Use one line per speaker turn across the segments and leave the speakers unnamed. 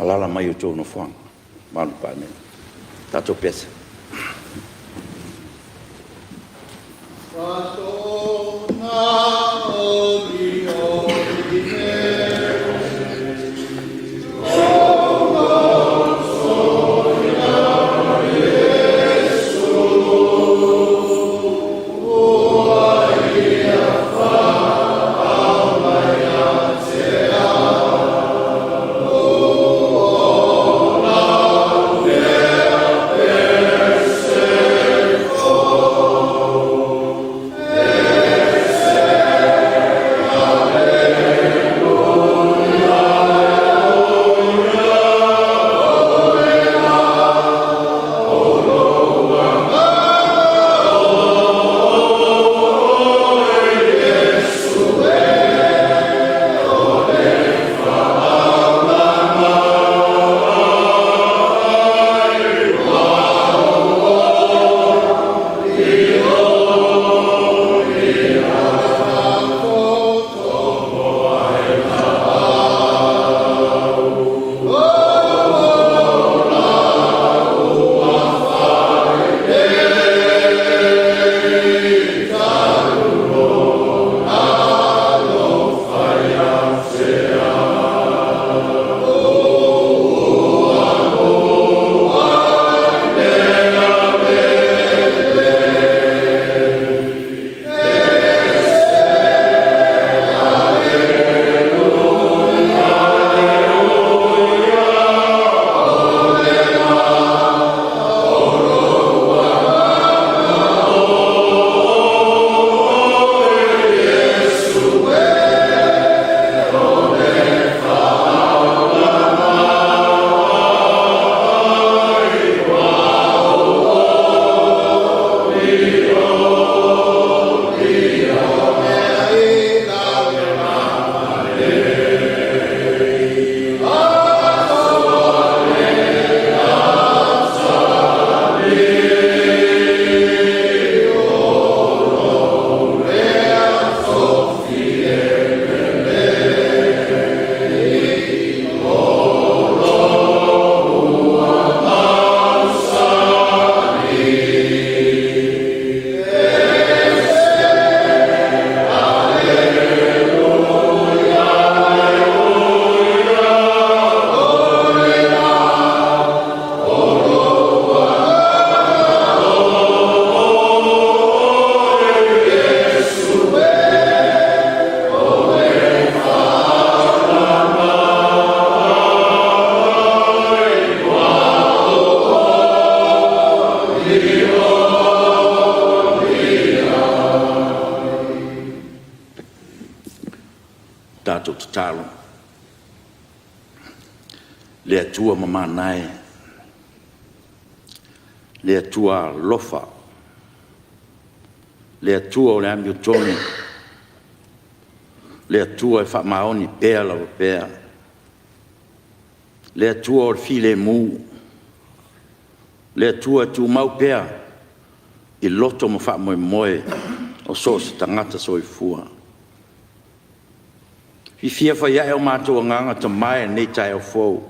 Alaala mai i o outou nofoaga le mamalu o le Palemene. Tatou pese. Tatou tatalo. Le Atua mamana e, le Atua alofa, le Atua o le amiotonu, le Atua e faamaoni pea lava pea, le Atua o le filemu, le Atua e tumau pea i loto ma faamoemoe o so o se tagata soifua. E fiafia fai ae o matou agaga Tama e i lenei taeao fou,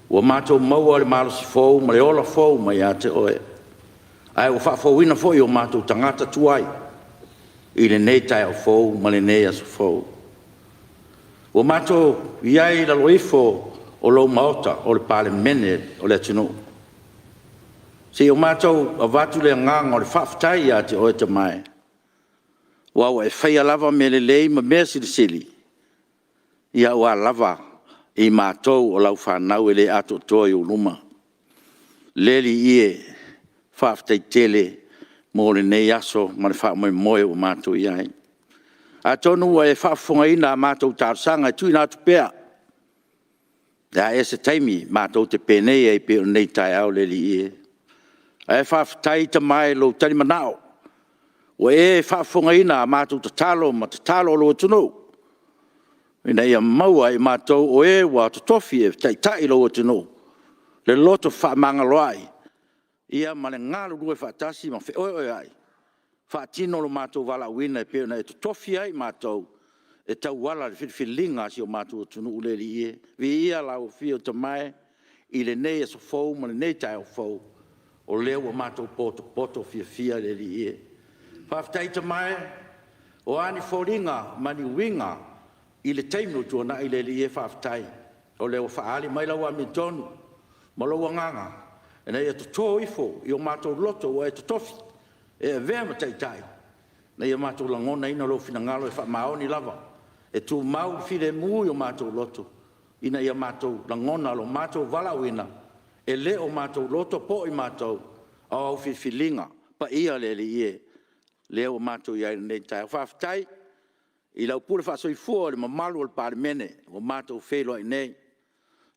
ua matou maua le malosi fou ma le ola fou mai ia te Oe, ae ua faafouina foi o matou tagata tuai i lenei taeao fou ma lenei aso fou. Ua matou i ai i lalo ifo o lou Maota o le Palemene o le atunuu, se i o matou avatu le agaga o le faafetai ia te Oe Tama e, aua ua e faia lava mea lelei ma mea silisili aua lava i matou o lau fanau e le atoatoa i ou luma. Le Alii e, faafetai tele mo lenei aso ma le faamoemoe ua matou i ai. Atonu ua e faafofogaina a matou talosaga e tuuina atu pea, o le a ea se taimi matou te penei ai pei o lenei taeao le Alii e. Ae faafetai Tama i lou talimanao, ua e faafofogaina a matou tatalo ma tatalo a lou atunuu, ina ia maua e i matou o e ua totofi e taitai lou atunuu le loto fefaamagaloai ma le galulue faatasi ma feoeoeai, faatino lo matou valaauina e pei ona e totofi ai i matou e tauala i le filifiliga a si o matou atunuu le Alii e. Viia lau Afio Tama e i lenei aso fou ma lenei taeao fou, o lea ua matou potopoto fiafia le Alii e. Faafetai Tama e, o a ni foliga ma ni uiga i le taimi ua tuanai le Alii e, faafetai o lea ua faaali mai lau amiotonu ma lou agaga ina ia toto ifo i o matou loto ua e totofi e avea ma Taitai, ina ia matou lagonaina lou finagalo e faamaoni lava, e tumau le filemu i o matou loto, ina ia matou lagona lo matou valaauina, e le o matou loto po o i matou, a o au filifiliga paia le Alii e, lea ua matou i ai i lenei taeao. Faafetai i lau pule faasoifua i le mamalu o le Palemene ua matou feiloai nei,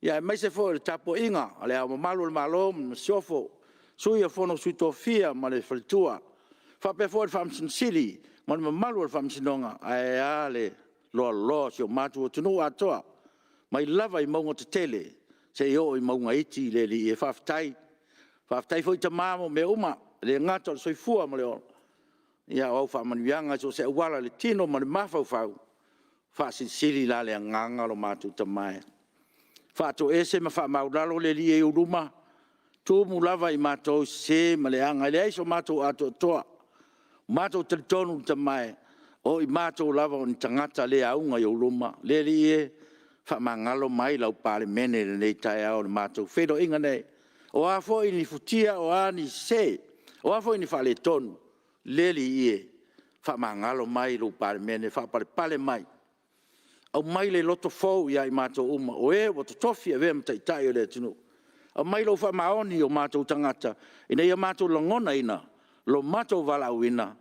aemaise foi o le tapuaiga a Le Ao Mamalu o le Malo ma le Masiofo, Sui o le Fono a Sui Tofia ma le faletua, faapea foi le Faamasino Sili ma le mamalu o le Faamasinoga, ae a le loaloa o si o matou atunuu atoa, mai lava i mauga tetele seia oo i mauga iti le Alii e. Faafetai. Faafetai foi Tama mo mea uma, e le gata o le soifua ma le ola, a o au faamanuiaga i so o se auala i le tino ma le mafaufau, faasilisili la le agaga lo matou Tama e. Faatoese ma faamaualalo le Alii e i ou luma, tumu lava i matou i sese ma leaga, e leai so matou atoatoa. Ua matou talitonu le Tama e, o i matou lava o ni tagata le auga i ou luma. Le Alii e, faamagalo mai lau Palemene i lenei taeao i le matou feiloaiga nei. O a foi ni futia o a ni sese, o a foi ni faaletonu, le Alii e, faamagalo mai lou Palemene, faapalepale mai. Aumai le loto fou ia i matou uma o e ua totofi e avea ma Taitai o le atunuu. Aumai lou faamaoni i o matou tagata ina ia matou lagonaina lo matou valaauina,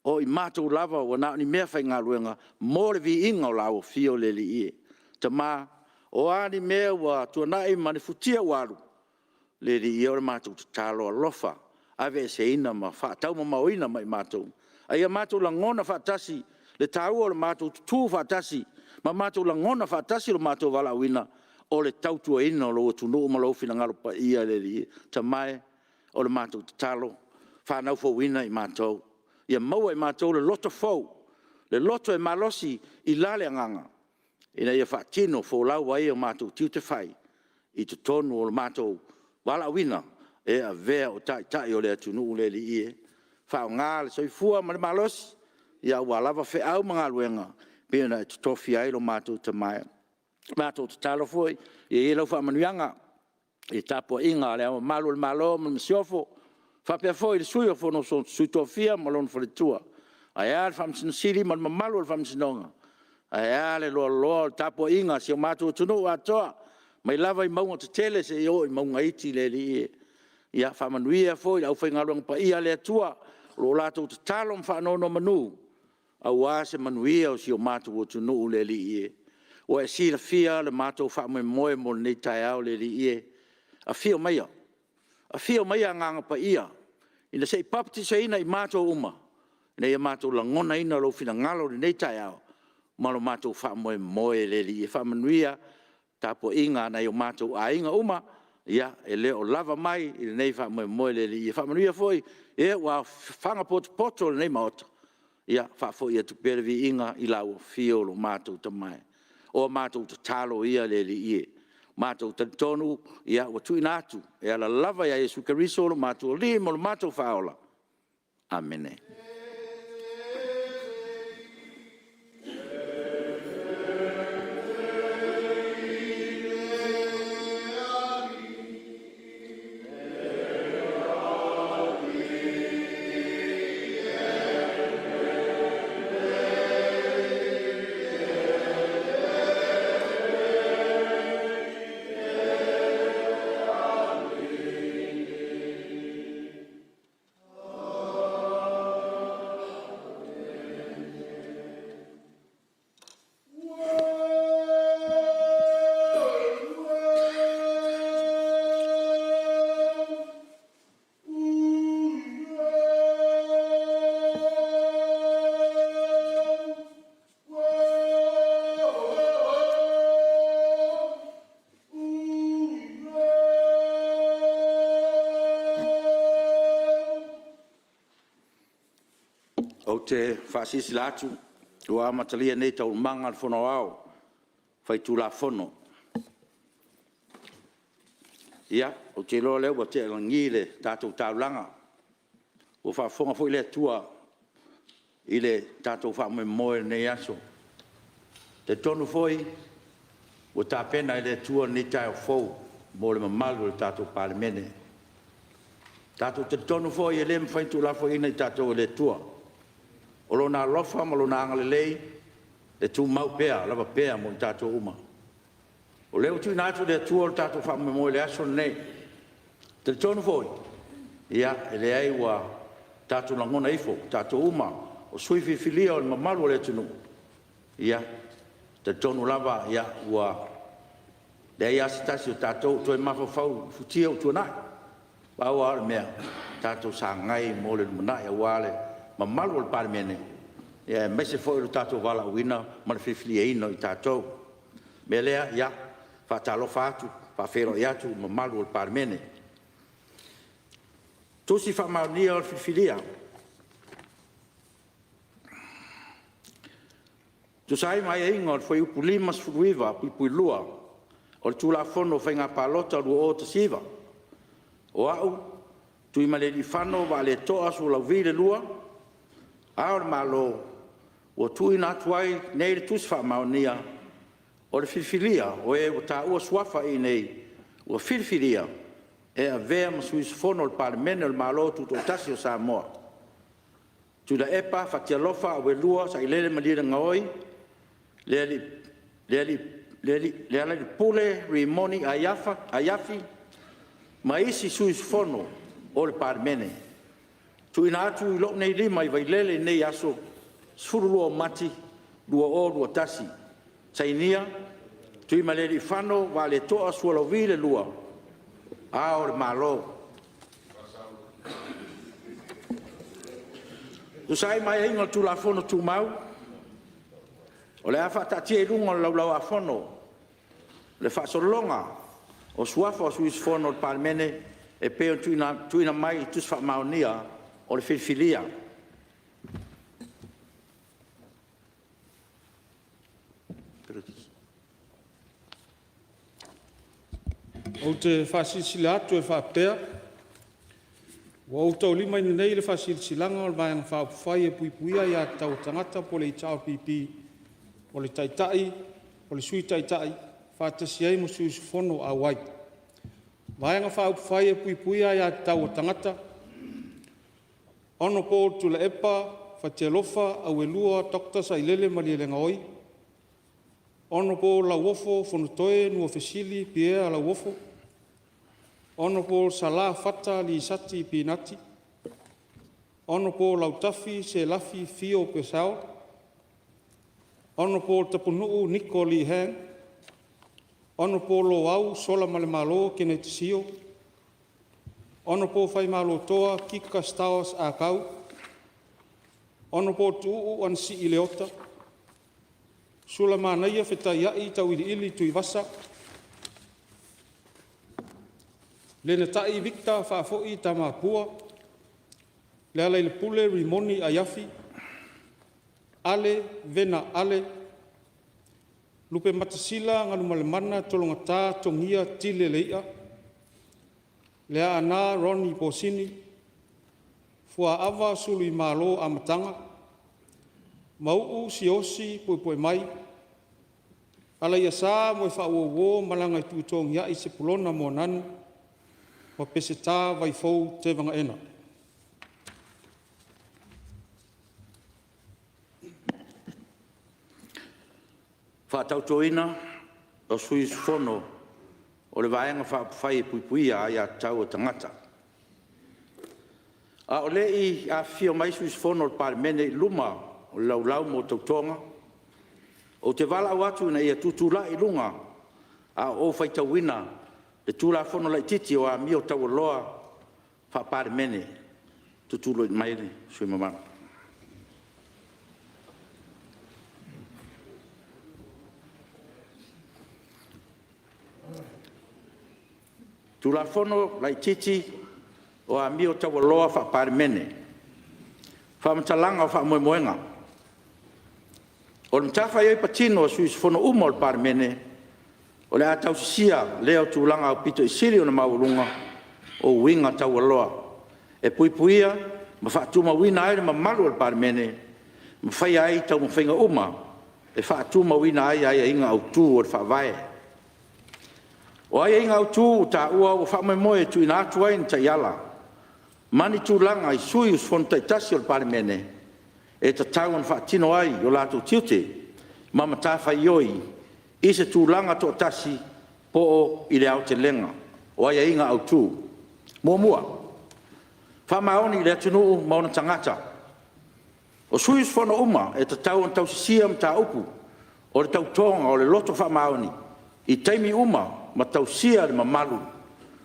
o i matou lava ua na o ni meafaigaluega mo le viiga o lau afio le Alii e. Tama, o a ni mea ua tuanai ma ni futia ua alu, le Alii e, o le matou tatalo alofa, aveeseina ma faataumamaoina ma i matou, a ia matou lagona faatasi le taua o le matou tutu faatasi ma matou lagona faatasi lo matou valaauina, o le tautuaina o lou atunuu ma lou finagalo paia le Alii e. Tama e, o le matou tatalo, fanau fouina i matou, ia maua e i matou le loto fou, le loto e malosi i la le agaga, ina ia faatino folau ai o matou tiute fai i totonu o le matou valaauina e avea o Taitai o le atunuu le Alii e. Faaaoga le soifua ma le malosi aua lava feau ma galuega e pei ona e totofi ai lo matou Tama e. Matou te tatalo foi ia i ai lau faamanuiaga i le tapuaiga a Le Ao Mamalu o le Malo ma le Masiofo, faapea foi le Sui o le Fono a Sui Tofia ma lona faletua, ae a le Faamasino Sili ma le mamalu o le Faamasinoga, ae a le loaloa o le tapuaiga a si o matou atunuu atoa, mai lava i mauga tetele seia oo i mauga iti le Alii e. Ia faamanuia foi i le aufaigaluega paia a le Atua o lo o latou tatalo ma faanonomanu aua se manuia o si o matou atunuu le Alii e. Ua e silafia le matou faamoemoe mo lenei taeao le Alii e. Afio maia, afio maia Agaga Paia ina se i baptisaina i matou uma, ina ia matou lagonaina lou finagalo i lenei taeao ma lo matou faamoemoe le Alii e. Faamanuia le tapuaiga a nai o matou aiga uma, e le o lava mai i lenei faamoemoe le Alii e. Faamanuia foi e ua aofaga potopoto i lenei Maota, ia faafoi atu pea le viiga i lau Afio lo matou Tama e. O a matou tatalo ia le Alii e, matou te talitonu ua tuuina atu e ala lava ia Iesu Keriso o lo matou Alii ma lo matou Faaola. Amene. Ou te faasilasila atu Ua amatalia nei Taualumaga a le Fono Aoao Faitulafono. Ia, ou te iloa o lea ua tea i lagi le tatou taulaga, ua faafofoga foi le Atua i le tatou faamoemoe i lenei aso. E talitonu foi ua tapena e le Atua lenei taeao fou mo le mamalu o le tatou Palemene. E tatou te talitonu foi e le mafai ona tuulafoaiina i tatou e le Atua. O Lona alofa ma Lona agalelei e tumau pea lava pea mo i tatou uma. O lea ua tuuina atu i le Atua lo tatou faamoemoe i le aso lenei. E talitonu foi, e leai ua tatou lagona ifo, o tatou uma o sui usufono filifilia o le mamalu o le atunuu, ia, e talitonu lava ua leai lava se tasi o tatou o toe mafaufau i futia ua tuanai. Pau lava o le mea, tatou sagai mo le lumanai aua le mamalu o le Palemene, aemaise foi o le tatou valaauina ma le filifiliaina o i tatou. O le mea lea, e faatalofa atu ma faafeiloai atu i le mamalu o le Palemene. 1. Faamaonia o le Filifilia. E tusa ai ma aiaiga o le Fuaiupu 59(2) o le Tulafono o Faiga Palota 2019, O Au, TUIMALEALIIFANO VAALETOA SUALAUVI II, O Le Ao o le Malo, ua tuuina atu ai nei le Tusi Faamaonia o le Filifilia o e ua taua suafa iinei ua filifilia e avea ma Sui Usufono o le Palemene o le Malo Tutoatasi o Samoa: 1. TUILAEPA Fatialofa Auelua Sailele Malielegaoi. 2. LEALAILEPULE Rimoni Aiafi. Ma isi sui usufono o le Palemene. TUUINA ATU i lou nei Lima i Vailele i lenei aso 12 o Mati 2021. Sainia: Tuimalealiifano Vaaleto'a Sualauvi II, Ao o le Malo. E tusa ai ma aiaiga o le Tulafono Tumau, o le a faataatia i luga o le Laulau-a-Fono le faasologa o suafa o sui usufono o le Palemene e pei ona tuuina mai i le Tusi Faamaonia o le Filifilia.
Ou te faasilasila atu e faapea, ua ou taulimaina nei le Faasilasilaga o le Vaega Faaupufai e Puipuia Aia Tatau a Tagata po o le HRPP, o le Taitai, o le Sui Taitai, faatasi ai ma sui usufono auai. Vaega Faaupufai e Puipuia Aia Tatau a Tagata: Hon TUILAEPA Fatialofa Auelua Dr. Sailele Malielegaoi. Hon LAUOFO Fonotoe Nuafesili Pierre Lauofo. Hon SALA Fata Lisati Pinati. Hon LAUTAFI Selafi Fio Purcell. Hon TAPUNUU Niko Lee Hang. Hon LOAU Solamalemalo Keneti Sio. Hon FAIMALOTOA Kika Stowers Ah Kau. Hon TUUU Anasii Leota. SULAMANAIA Fetaiai Tauiliili Tuivasa. LENATAI Victor Faafoi Tamapua. LEALAILEPULE Rimoni Aiafi. ALE Vena Ale. LUPEMATASILA Galumalemana Tologata Togia Tile Lei'a. LEAANA Ronnie Posini. FUAAVA Suluimalo Amataga MAUU Siaosi Puepuemai. ALAIASA Moefaauouo Malagaitutogiai Sepulona Moananu. PESETA Vaifou Tevagaena.
Faatautoina o Sui Usufono o le Vaega Faaupufai e Puipuia Aia Tatau a Tagata. A o le i afifio mai sui usufono o le Palemene i luma o le Laulau mo Tautoga, ou te valaau atu ina ia tutulai i luga a o ou faitauina le Tulafono Laitiiti o Amio Taualoa Faa-Palemene. Tutulai mai le sui usufono mamalu. TULAFONO LAITITI O Amio Taualoa Faa-Palemene. Faamatalaga o Faamoemoega. O le matafaioi patino a sui usufono uma o le Palemene, o le a tausisia lea tulaga aupito sili ona maualuga, o uiga taualoa, e puipuia ma faatumauina ai le mamalu o le Palemene, ma faia ai taumafaiga uma e faatumauina ai aiaiga autu o le Faavae. O aiaiga autu ua taua ua faamoemoe e tuuina atu ai ni taiala ma ni tulaga i sui usufono taitasi o le Palemene e tatau ona faatino ai o latou tiute ma matafaioi i se tulaga toatasi po o i le aotelega. O aiaiga autu: 1. Faamaoni i le atunuu ma ona tagata. O sui usufono uma e tatau ona tausisia mataupu o le Tautoga o le Loto Faamaoni i taimi uma ma tausia le mamalu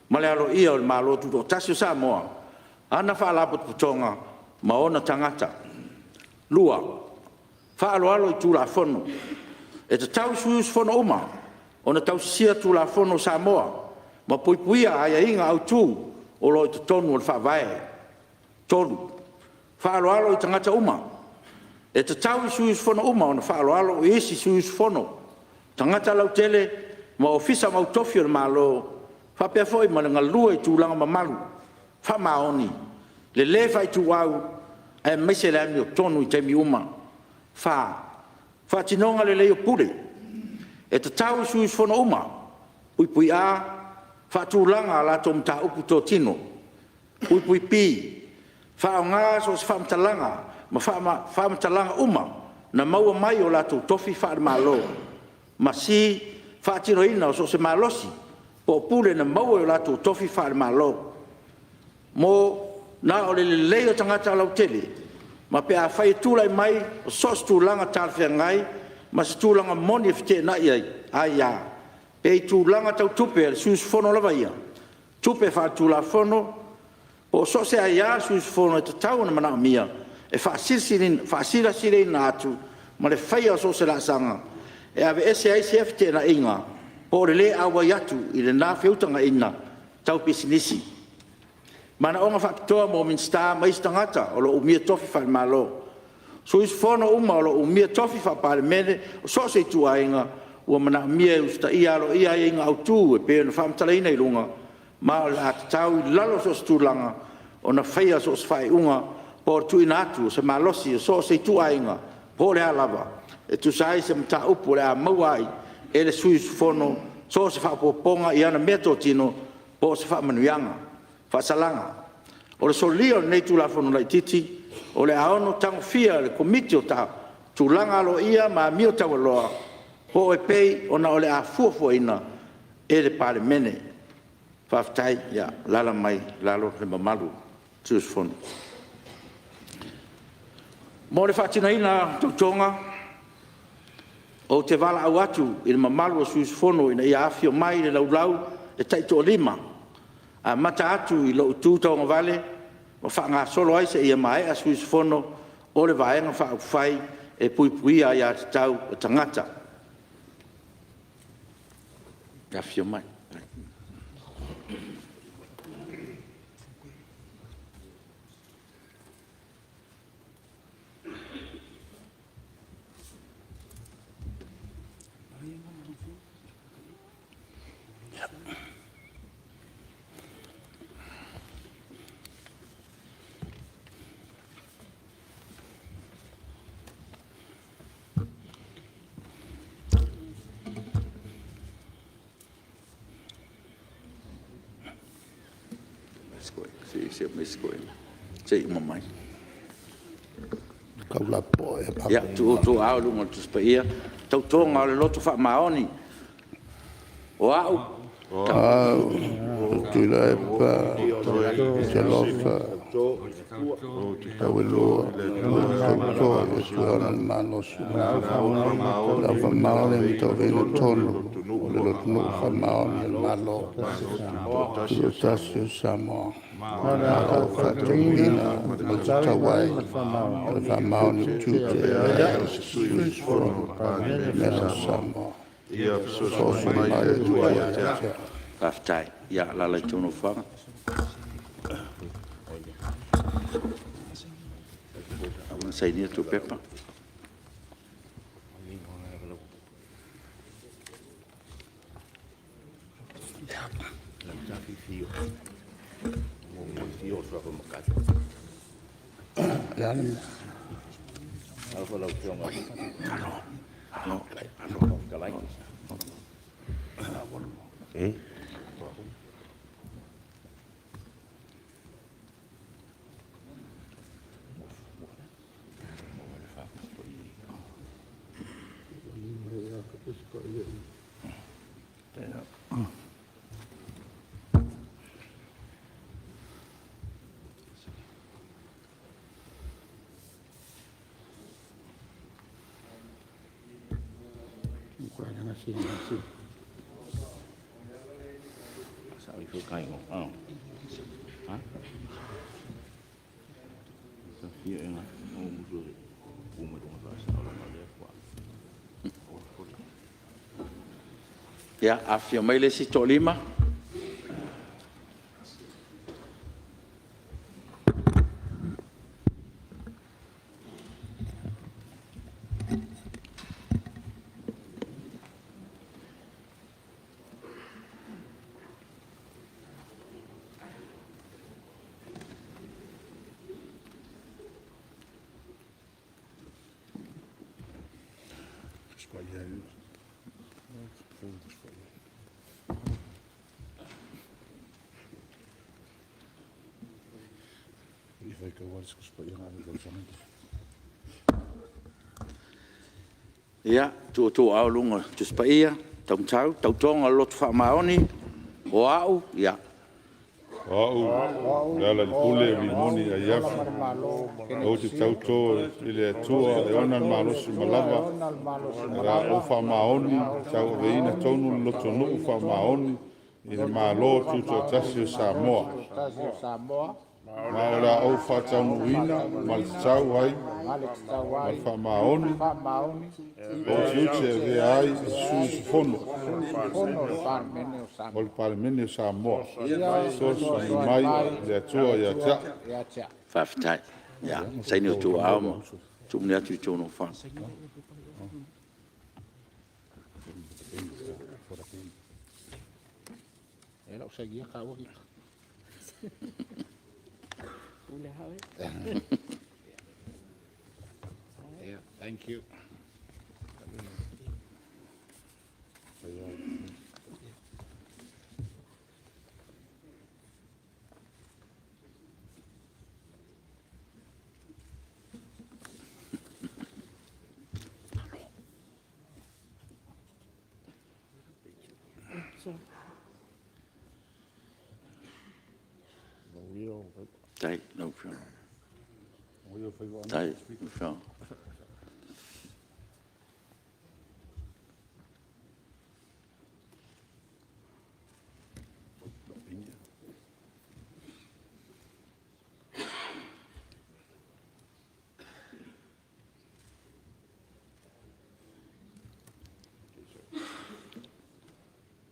ma le aloaia o le Malo Tutoatasi o Samoa, ana Faalapotopotoga ma ona tagata. 2. Faaaloalo i Tulafono. E tatau i sui usufono uma ona tausisia Tulafono a Samoa ma puipuia aiaiga autu o lo o i totonu o le Faavae. 3. Faaaloalo i tagata uma. E tatau i sui usufono uma ona faaaloalo i isi sui usufono, tagata lautele ma Ofisa mautofi o le Malo, faapea foi ma le galue i tulaga mamalu, faamaoni, le le faaituau aemaise le amiotonu i taimi uma. 4. Faatinoga lelei o pule. E tatau i sui usufono uma: a. Faatulaga a latou mataupu totino. B. Faaaoga so o se faamatalaga ma faamatalaga uma na maua mai i o latou tofi faale-Malo, ma c. Faatinoina so o se malosi po o pule na maua i o latou tofi faale-Malo, mo na o le lelei o tagata lautele ma pe afai e tulai mai so o se tulaga talafeagai ma se tulaga moni e feteenai ai aia, pe i tulaga tau tupe a le sui usufono lava ia, tupe faaletulafono, po o so o se aia a le sui usufono e tatau ona manaomia e faasilasilaina atu ma le faia o so o se laasaga e aveese ai sia feteenaiga po o le le auai atu i lena feutagaiga tau pisinisi. Manaoga Faapitoa mo Minisita ma isi Tagata o lo o Umia Tofi Faale-Malo. O sui usufono uma o lo o umia tofi faa-Palemene o so o se ituaiga, ua manaomia e usitaia aloaia aiaiga autu e pei ona faamatalaina i luga, ma o le a tatau i lalo o so o se tulaga ona faia so o se faaiuga po o le tuuina atu o se malosi o so o se ituaiga po o le a lava, e tusa ai o se mataupu o le a maua ai e le sui usufono so o se faaopoopoga i ana meatotino po o se faamanuiaga. Faasalaga: O le solia o lenei Tulafono Laitiiti o le a ono tagofia e le Komiti o Tulaga Aloaia ma Amio Taualoa, po o e pei ona o le a fuafuaina e le Palemene. Faafetai. Ia alaala mai i lalo le mamalu o sui usufono. Mo le faatinoina o Tautoga, ou te valaau atu i le mamalu o sui usufono ina ia afifio mai i le laulau a taitoalima, amata atu i lou Tu Tauagavale ma faagasolo ai seia maea sui usufono o le Vaega Faaupufai e Puipuia Aia Tatau a Tagata. Afifio mai. Ia, tuu outou aao i luga o le Tusi Paia, Tautoga o le Loto Faamaoni. O Au,
O Au, Tuilaepa Aisalofa Tauelua ou te tauto i le Atua Lona malosi o le aufamaoni ma tauaveina tonu o le lotonuu faamaoni a le Malo Tutoatasi o Samoa, o le a ou faatonuina ma tatau ai o le faamaoni i tiute e avea ai ma sui usufono o le Palemene o Samoa. Fesoasoani mai le Atua ia te au.
Faafetai. Ia alaala i tou nofoaga. Ua uma ona sainia tou pepa. Ia, afifio mai le isi toalima. Ia, tuu outou aao i luga o le Tusi Paia Taumatau, Tautoga o le Loto Faamaoni, o au.
O Au, LEALAILEPULE Rimoni Aiafi, ou te tauto i le Atua e ona le malosi uma lava, o le a ou faamaoni ma tauaveina tonu le lotonuu faamaoni i le Malo Tutoatasi o Samoa, ma o le a ou faataunuuina ma le tatau ai ma le faamaoni lou tiute e avea ai ma sui usufono o le Palemene o Samoa. Ia fesoasoani mai le Atua ia te a'u.
Faafetai. Ia, saini outou aao ma tuumuli atu i tou nofoaga. Faafetai i lau Afioga. Faafetai i lau Afioga.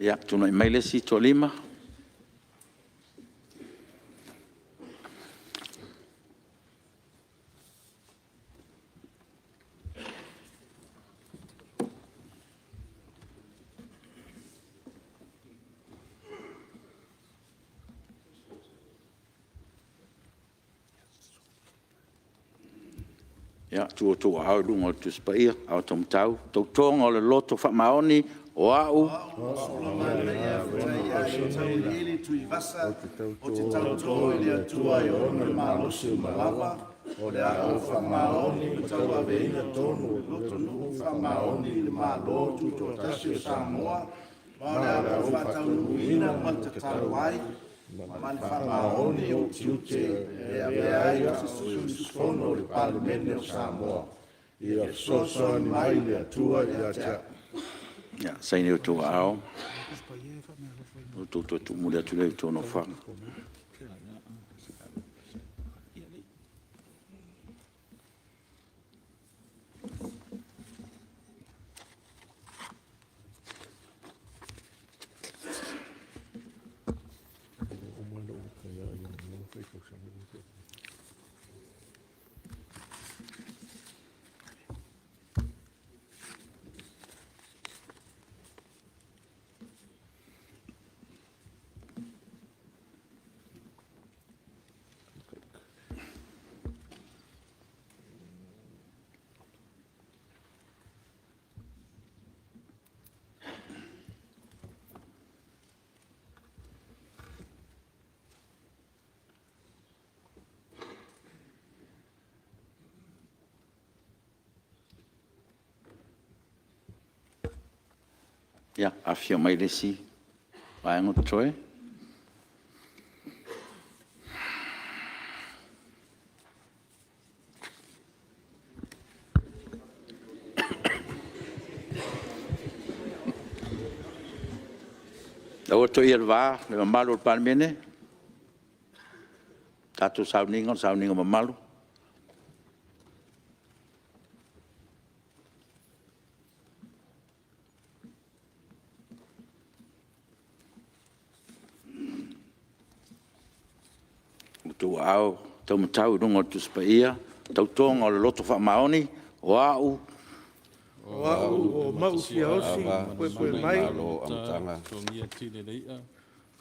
Ia, tulai mai le isi toalima. Ia, tuu outou aao i luga o le Tusi Paia, Aao Taumatau, Tautoga o le Loto Faamaoni, o Au.
O Au, SULAMANAIA Fetaiai Tauiliili Tuivasa,
Ou te
ou te tauto i le Atua e ona le malosi uma lava, o le a ou faamaoni ma tauaveina tonu le lotonuu faamaoni i le Malo Tutoatasi o Samoa, ma o le a ou faataunuuina ma le tatau ai ma le faamaoni ou tiute e avea ai ma se sui usufono o le Palemene o Samoa. Ia fesoasoani mai le Atua ia te a'u.
Ia, saini outou aao ona outou toe tuumuli atu lea i tou nofoaga. Ia, afifio mai le isi vaega o totoe. Aua le toia le va le mamalu o le Palemene, i le tatou sauniga o le sauniga mamalu. O outou aao taumatau i luga o le Tusi Paia, Tautoga o le Loto Faamaoni, O Au. O Au o Mauu Siaosi Puepuemai.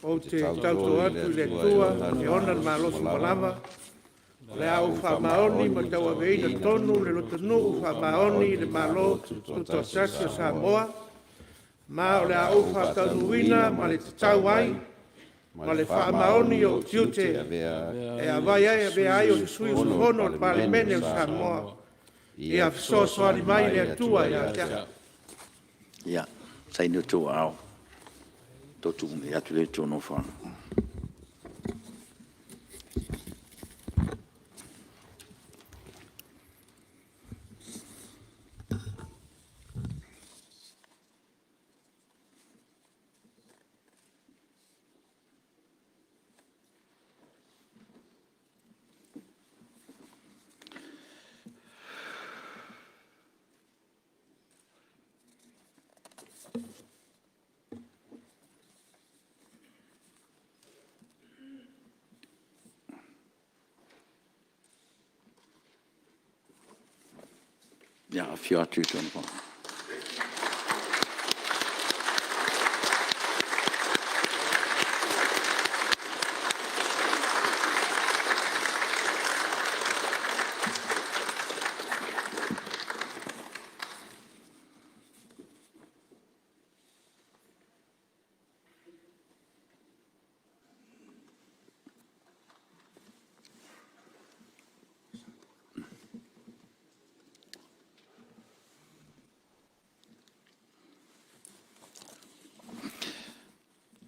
Ou te tauto atu i le Atua e ona le malosi uma lava, o le a ou faamaoni ma tauaveina tonu le lotonuu faamaoni i le Malo Tutoatasi o Samoa, ma o le a ou faataunuuina ma le tatau ai ma le faamaoni ou tiute e avea ai o se sui usufono o le Palemene o Samoa. Ia fesoasoani mai le Atua ia te au.
Ia, saini outou aao ona outou tuunai atu lea i tou nofoaga. Ia, afio atu i tou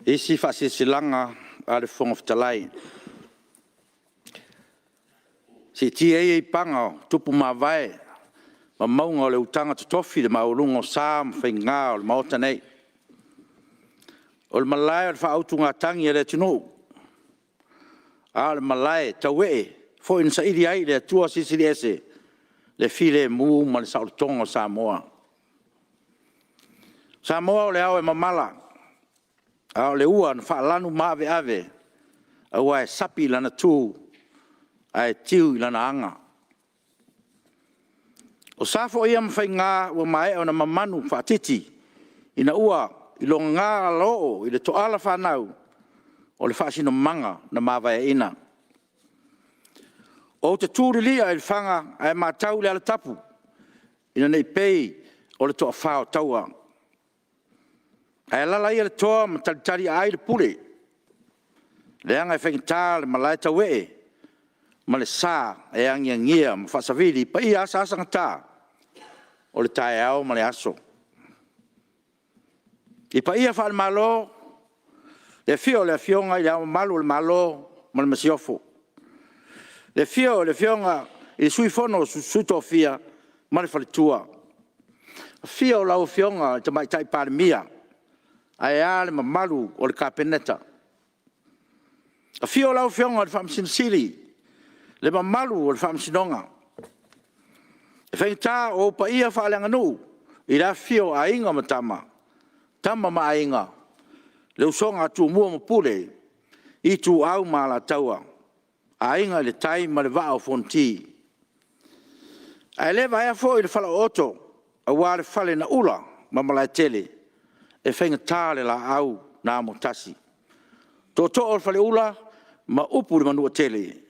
Isi Faasilasilaga a le Fofoga Fetalai. Siitia ia i paga o tupu mavae ma mauga o le utaga totofi le maualuga o sa ma faiga o le Maota nei. O le malae o le faautugatagi a le atunuu, a o le malae tauee foi na saili ai i le Atua Silisili Ese le filemu ma le saolotoga o Samoa. O Samoa o le ao e mamala, a o le ua na faalanumaveave aua e sapi i lana tu ae tiu i lana aga. O sa foi ia ma faiga ua maea ona mamanu faatiti ina ua i loga alaoo i le toala fanau o le faasinomaga na mavaeaina. Ou te tu lilia i le faga ae matau i le alatapu, ina ne i pei o le toafa o Taua. Ae alaala ia le toa ma talitaliaai le pule, leaga e faigata le malae tauee ma le sa e agiagia ma faasavili i paia asaasagata o le taeao ma le aso. I paia faale-Malo, i le afio o le Afioga i Le Ao Mamalu o le Malo ma le Masiofo, le afio o le Afioga i le Sui o le Fono a Sui Tofia ma le faletua. Afio lau Afioga i le Tamaitai Palemia, ae a le mamalu o le Kapeneta. Afio lau Afioga i le Faamasino Sili, le mamalu o le Faamasinoga. E faigata o ou paia faaleaganuu i le afifio o Aiga ma Tama, Tama ma Aiga, le usoga a Tumua ma Pule, Ituau ma Alataua, Aiga i le Tai ma le Vaa o Fonoti. Ae le vaea foi le falaooto aua le fale na ula ma Malaetele, e faigata le laau na amotasi, tootoo o le Faleula ma upu i le Manuatele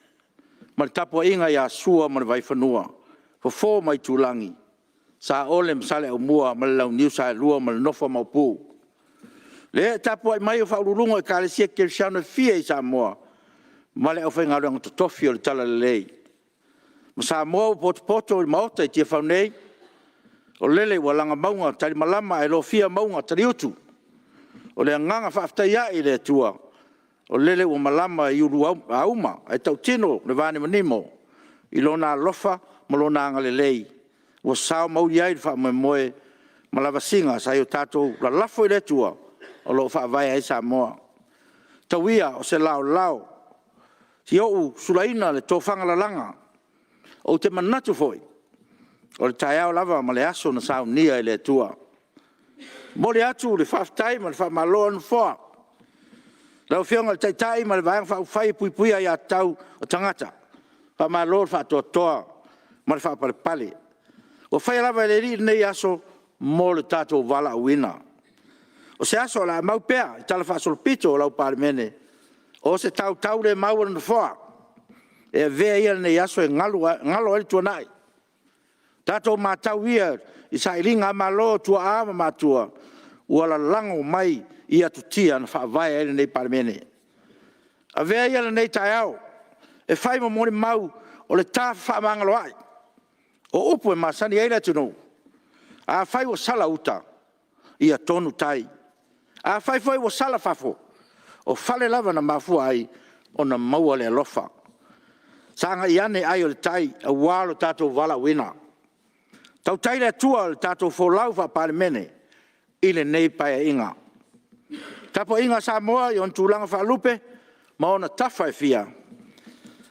ma le tapuaiga ia Sua ma le Vaifanua, Fofo ma Aitulagi, Saole ma Saleaaumua ma le Launiu Saelua ma le nofo a Maopu. Le ee tapuai mai o faauluuluga o Ekalesia Kerisiano e fia i Samoa ma le aufaigaluega totofi o le talalelei. Ma Samoa ua potopoto i le Maota i Tiafau nei, o lele ua laga mauga talimalama ae lofia mauga taliutu. O le agaga faafetai ae i le Atua, o lele ua malama i uluauma ae tautino le vanimonimo i Lona alofa ma Lona agalelei ua sao ma uli ai le faamoemoe ma lavasiga sa o tatou lalafo i le Atua o lo o faavae ai Samoa. Tau ia o se laolao se i ou sulaina le tofaga lalaga. Ou te manatu foi, o le taeao lava ma le aso na saunia e le Atua. E momoli atu le faafetai ma le faamalo a le Nofoa, i lau Afioga i le Taitai ma le Vaega Faaupufai e Puipuia Aia Tatau a Tagata, faamalo le faatoatoa ma le faapalepale. Ua faia lava e le Alii lenei aso mo lo tatou valaauina. O se aso o le a mau pea i talafaasolopito o lau Palemene, o se tautaulemau a le Nofoa, e avea ia lenei aso e galo ai le tuanai. Tatou matau ia i sailigamalo a tuaa ma matua ua lalago mai i atutia na faavae ai lenei Palemene. Avea ia lenei taeao e fai ma molimau o le ta fefaamagaloai. O upu e masani ai le atunuu, afai ua sala uta, ia tonu tai. Afai foi ua sala fafo, o fale lava na mafua ai ona maua le alofa. Sagai ane ai o le tai aua lo tatou valaauina. Tautai le Atua i le tatou folau faa-Palemene i lenei Paeaiga. Le tapuaiga a Samoa i ona tulaga faalupe ma ona tafa e fia,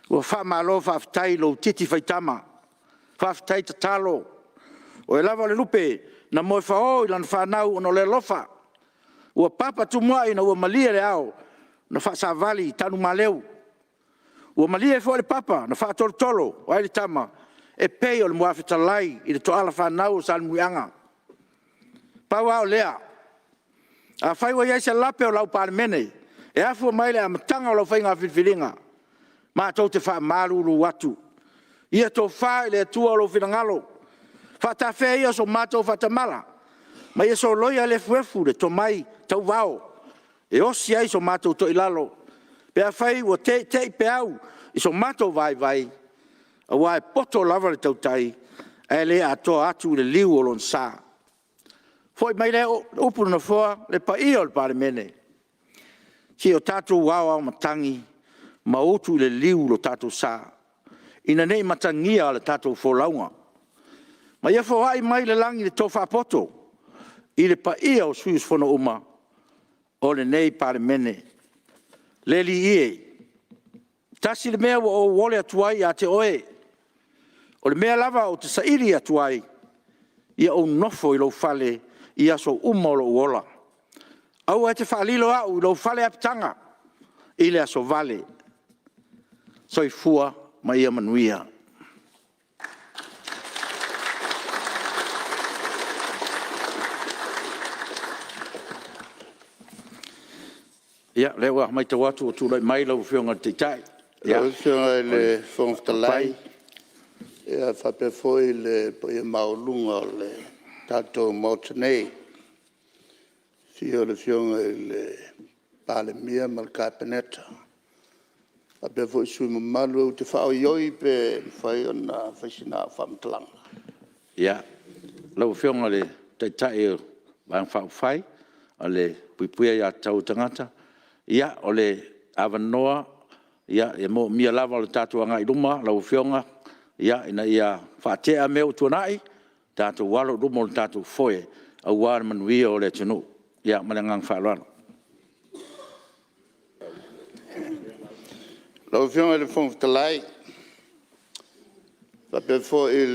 ua faamalo faafetai i lou titi faitama, faafetai tatalo. O oe lava o le lupe na moefao i lana fanau ona o le alofa. Ua papa tumuai ina ua malie le ao na faasavali i Tanumaleu. Ua malie foi le papa na faatolotolo ai le tama e pei o le muafetalai i le toala fanau a Salemuliaga. Pau lava o lea, afai ua i ai se lape o lau Palemene e afua mai i le amataga o lau faiga filifiliga, matou te faamalulu atu, ia tofa i le Atua lou finagalo, faatafea ia so matou faatamala, ma ia soloia le efuefu i le tomai tauvao e osi ai so matou toilalo, pe afai ua teitei peau i so matou vaivai, aua e poto lava le tautai ae le atoa atu i le liu o lona sa. Foi mai lea o upu i le Nofoa, le paia o le Palemene, se i o tatou aoao matagi ma utu i le liu lo tatou sa, ina ne i matagia le tatou folauga. Ma ia foai mai le lagi le tofa poto i le paia o sui usufono uma o lenei Palemene. Le Alii e, e tasi le mea ua ou ole atu ai ia te Oe, o le mea lava ou te saili atu ai, ia ou nofo i lou fale i aso uma o lou ola. Aua e te faalilo au i lou fale apitaga i le aso vale. Soifua ma ia manuia. Ia, o lea ua matau atu ua tulai mai lau Afioga i le Taitai
Lau Afioga i
o
le
le
Fofoga Fetalai, faapea foi le paia maualuga o le tatou Maota nei, i le afio o le Afioga i le Palemia ma le Kapeneta, faapea foi sui usufono mamalu. Ou te faaoioi pe mafai ona fai sina au faamatalaga.
Ia, lau Afioga i le Taitai o le Vaega Faaupufai e Puipuia Aia Tatau a Tagata, ia, o le avanoa e manaomia lava lo tatou agai i luma lau Afioga, ina ia faatea mea ua tuanai, tatou alo i luma le tatou foe aua le manuia o le atunuu. Ia, ma le agaga faaaloalo.
Lau Afioga i le Fofoga Fetalai, faapea foi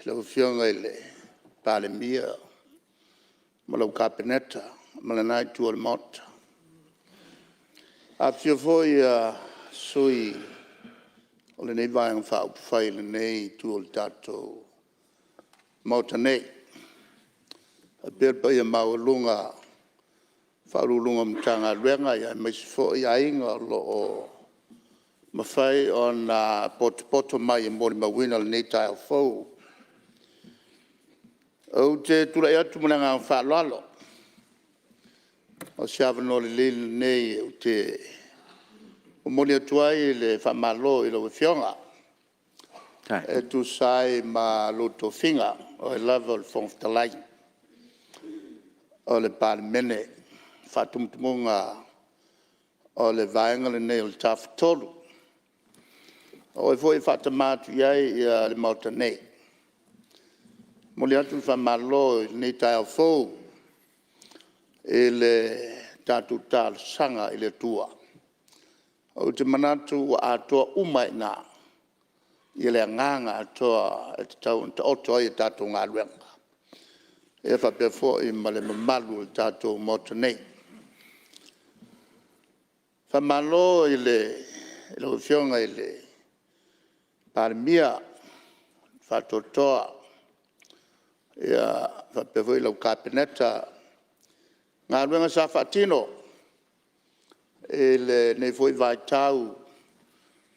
lau Afioga i le Palemia ma lau Kapeneta ma lena Itu o le Maota, afifio foi sui usufono o lenei Vaega Faaupufai i lenei Itu o le tatou Maota nei, faapea le paia maualuga o Ofisa Sili o Pulega o Matagaluega aemaise foi aiga o lo o mafai ona potopoto mai e molimauina lenei taeao fou. Ou te tulai atu ma le agaga faaaloalo, o se avanoa lelei lenei ou te momoli atu ai le faamalo i lau Afioga e tusa ai ma lou tofiga, o oe lava o le Fofoga Fetalai o le Palemene. faatumutumuga o le Vaega lenei o le Tafatolu. O oe foi e faatama atu i ai le Maota nei. E momoli atu le faamalo i lenei taeao fou i le tatou talosaga i le Atua. Ou te manatu ua atoa uma ai i ina le agaga atoa e tatau ona taoto ai a tatou galuega, ia faapea foi ma le mamalu o le tatou Maota nei. Faamalo i lau Afioga i le Palemia le faatoatoa faapea foi lau Kapeneta i galuega sa faatino i lenei foi vaitau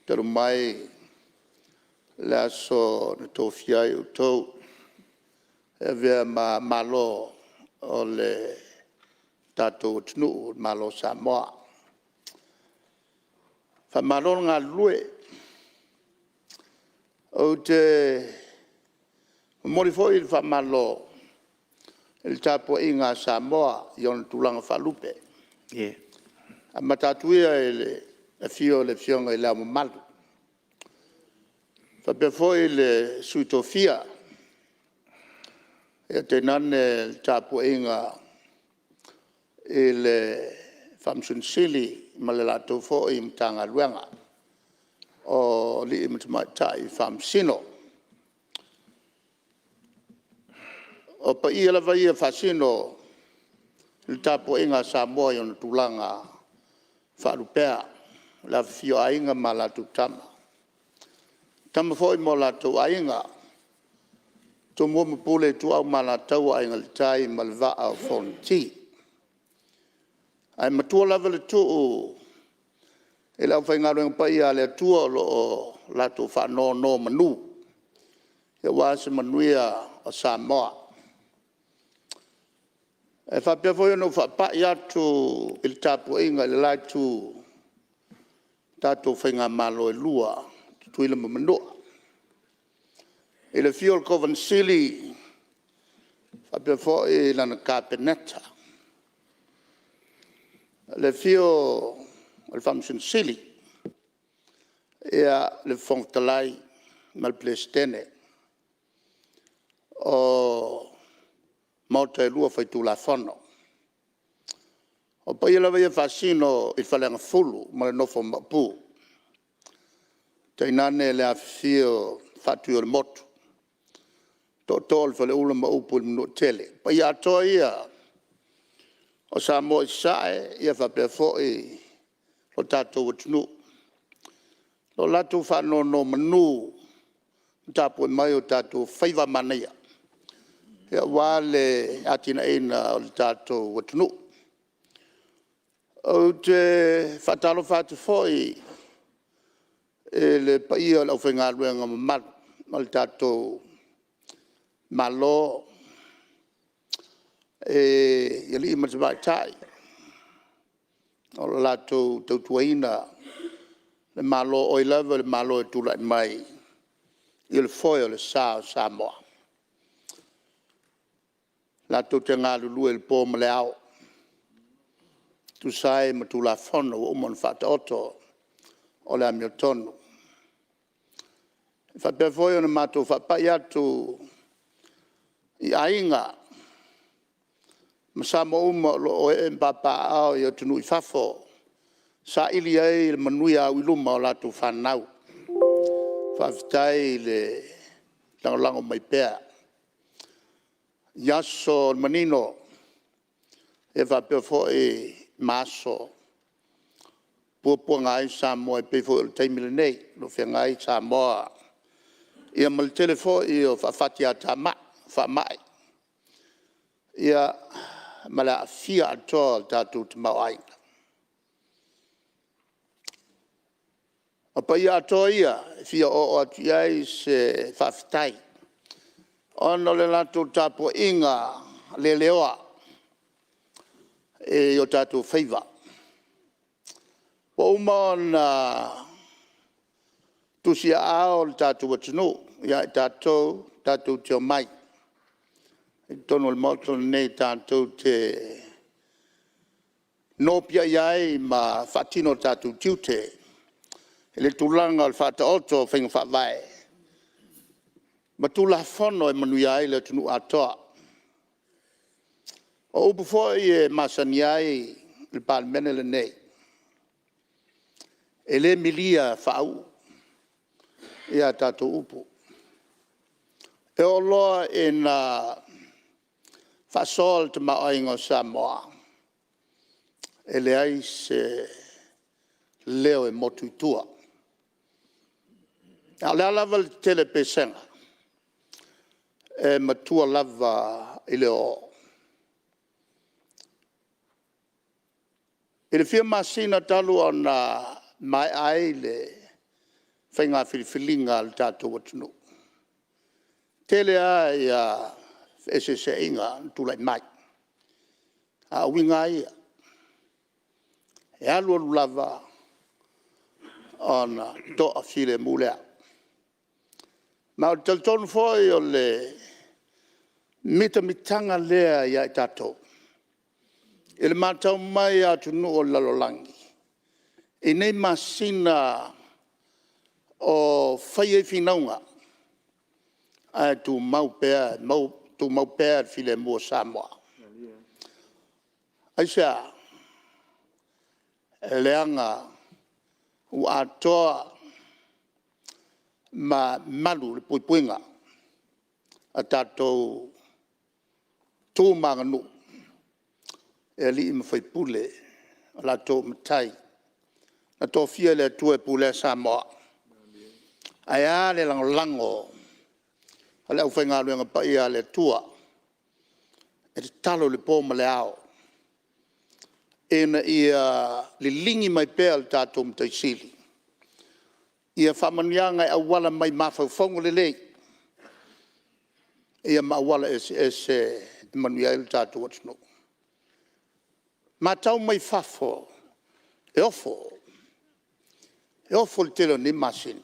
talu mai le aso na tofia ai outou e avea ma Malo o le tatou atunuu, le Malo o Samoa. Faamalo le galulue. Ou te momoli foi le faamalo i le tapuaiga a Samoa i ona tulaga faalupe, e amata atu ia i le afio o le Afioga i Le Ao Mamalu, faapea foi le Sui Tofia, ae tainane le tapuaiga i le Faamasino Sili ma le latou foi Matagaluega o alii ma tamaitai Faamasino. O paia lava ia e faasino i le tapuaiga a Samoa i ona tulaga faalupea, le afifio o Aiga ma latou Tama, o Tama foi ma o latou Aiga, Tumua ma Pule, Ituau ma Alataua, Aiga i le Tai ma le Vaa o Fonoti. Ae matua lava le tuu i le aufaigaluega paia a le Atua o lo o latou faanonomanu aua se manuia o Samoa. E faapea foi ona ou faapai atu i le tapuaiga i le la Itu o tatou faigamalo e lua, Tutuila ma Manua, i le afio o le Kovana Sili faapea foi lana Kapeneta, le afio o le Faamasino Sili, le Fofoga Fetalai ma le Peresetene o Maota e Lua Faitulafono. O paia lava ia e faasino i le Faleagafulu ma le nofo a Maopu, tainane le afifio o Faatui o le Motu, Tootoo o le Faleula ma upu i le Manuatele. O paia atoa ia o Samoa i Sasae faapea foi lo tatou atunuu o lo o latou faanonomanu ma tapuai mai o tatou faiva a manaia aua le atinaeina o le tatou atunuu. Ou te faatalofa atu foi i le paia o le aufaigaluega mamalu a le tatou Malo i alii ma tamaitai o lo o latou tautuaina le Malo, o ai lava le Malo e tulai mai i le foe o le sa o Samoa, latou te galulue i le po ma le ao e tusa ai ma Tulafono ua uma ona faataoto o le amiotonu. E faapea foi ona matou faapai atu i aiga ma Samoa uma o lo o ee ma papaaao i atunuu i fafo e saili ai le manuia auiluma o latou fanau. Faafetai le lagolago mai pea i aso o le manino faapea foi ma aso o puapuaga ai Samoa e pei foi o le taimi lenei o lo o feagai Samoa ma le tele foi o faafaatiatamai, faamai, ma le aafia atoa o le tatou tamaoaiga. O paia atoa ia e fia oooo atu i ai se faafetai, ona o le latou tapuaiga leleoa i o tatou faiva. Ua uma ona tusiaao le tatou atunuu ia i tatou tatou te omai i totonu o le Maota lenei tatou te nopiai ai ma faatino o tatou tiute i le tulaga o le faataoto o faiga faavae ma Tulafono e manuia ai le atunuu atoa. O upu foi e masani ai le Palemene lenei, e le milia faauu a tatou upu. E oo loa ina faasoa le tamaoaiga o Samoa, e leai se leo e motu i tua. A o le a lava le tetele o pesega, e matua lava i le ōō. I le fia masina talu ona maea ai le faiga filifiliga a lo tatou atunuu, e tele lava feeseeseaiga na tulai mai, a o uiga lava ia, e alu alu lava ona toafilemu lea. Ma ou te talitonu foi o le mitamitaga lea ia i tatou i le matau mai a atunuu o le lalolagi i nei masina o fai ai finauga, ae tumau pea le filemu o Samoa. Aisea? Leaga ua atoa ma malu le puipuiga a tatou tu ma aganuu e alii ma faipule, o latou o matai na tofia e le Atua e pulea Samoa. Ae a le lagolago a le aufaigaluega paia a le Atua e tatalo i le po ma le ao ina ia liligi mai pea e le tatou Matai Sili faamanuiaga e auala mai i mafaufauga lelei ma auala eseese e manuia ai lo tatou atunuu. Matau mai fafo, e ofo, e ofo i le tele o nei masina,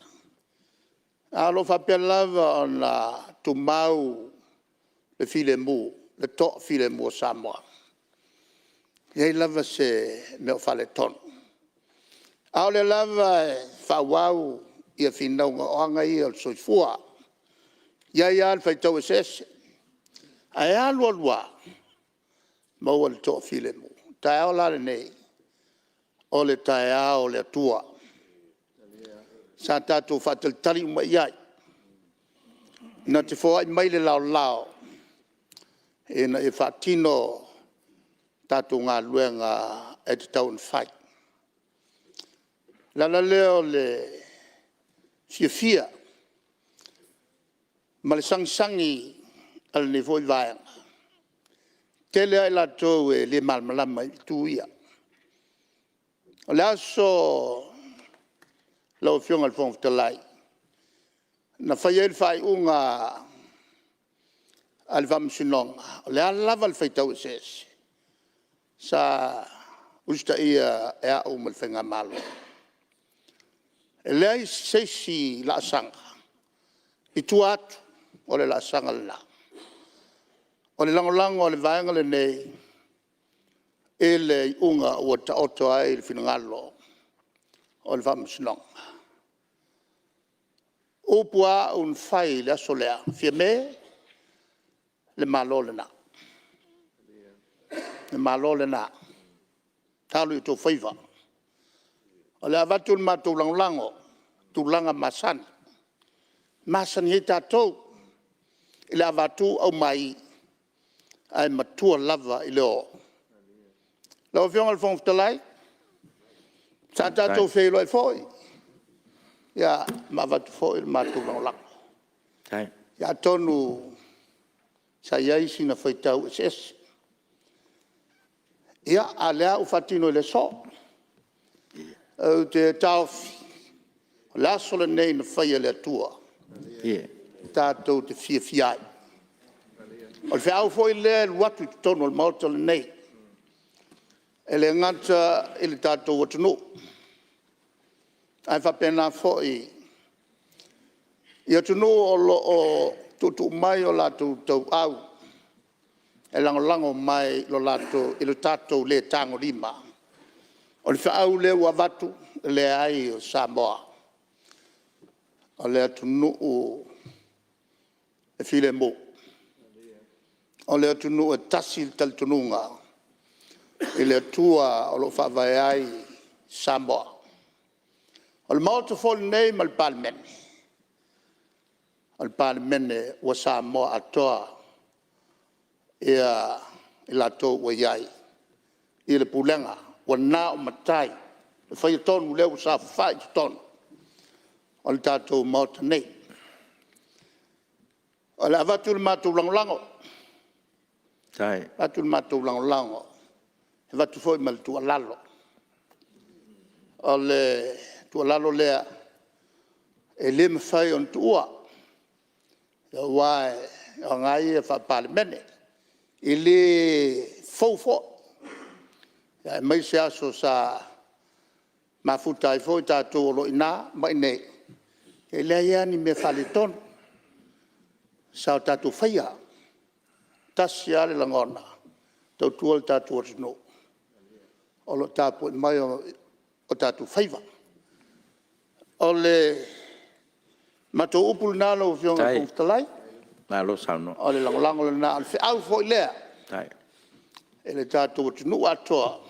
ae o lo o faapea lava ona tumau le filemu, le toafilemu o Samoa. E leai lava se mea o faaletonu, a o lea lava e faaauau finauga, o aga ia o le soifua. E i ai lava le faitau eseese, ae alu alu lava maua le toafilemu. O le taeao la lenei, o le taeao o le Atua sa tatou faatalitali uma i ai, na te foai mai le laolao ina ia faatino tatou galuega e tatau ona fai. O le ala lea o le fiafia ma le sagisagi a lenei foi Vaega. E toatele lava i latou e le malamalama i itu ia. O le aso lau Afioga i le Fofoga Fetalai na fai ai le faaiuga a le Faamasinoga, o le a lava le faitau eseese, sa usitaia e au ma le Faigamalo. E leai se isi laasaga i tua atu o le laasaga lena. O le lagolago a le Vaega lenei i le iuga ua taoto ai le finagalo o le Faamasinoga. O upu a au na fai i le aso lea, “Fiame, le Malo lena, le Malo lena, alo i outou faiva. O le a avatu le matou lagolago i tulaga masani, e masani ai tatou i le avatu aumai, ae matua lava i le oo.” Lau Afioga i le Fofoga Fetalai, sa tatou feiloai foi ma avatu foi le matou lagolago. Ia atonu sa i ai sina faitau eseese, a o lea ua faatino i le aso. Ou te taofi, o le aso lenei na faia e le Atua tatou te fiafia ai. O le feau foi lea e alu atu i totonu o le Maota lenei, e le gata i le tatou atunuu, ae faapena foi i atunuu o lo o tuutuu mai o latou tauau e lagolago mai i lo tatou le tagolima. O le feau lea ua avatu, e leai o Samoa o le atunuu e filemu. O le atunuu e tasi le talitonuga i le Atua o lo o faavae ai Samoa. O le Maota foi lenei ma le Palemene, o le Palemene ua Samoa atoa i latou ua i ai i le Pulega, ua na o matai e faia tonu lea ua saofafai i totonu o le tatou Maota nei. O le a avatu le matou lagolago, avatu le matou lagolago, avatu foi ma le tuualalo. O le tuualalo lea, e le mafai ona tuua, aua o aga lava ia faa-Palemene. E le fou foi, aemaise aso sa mafuta ai foi tatou o lo o i ina ma i inei, e leai lava ni mea faaletonu sa o tatou faia. E tasi lava le lagona, tautua lo tatou atunuu o lo o tapuai mai o tatou faiva. O le matou upu lena lau Afioga i le Fofoga Fetalai, o le lagolago lena, o le feau foi lea i le tatou atunuu atoa,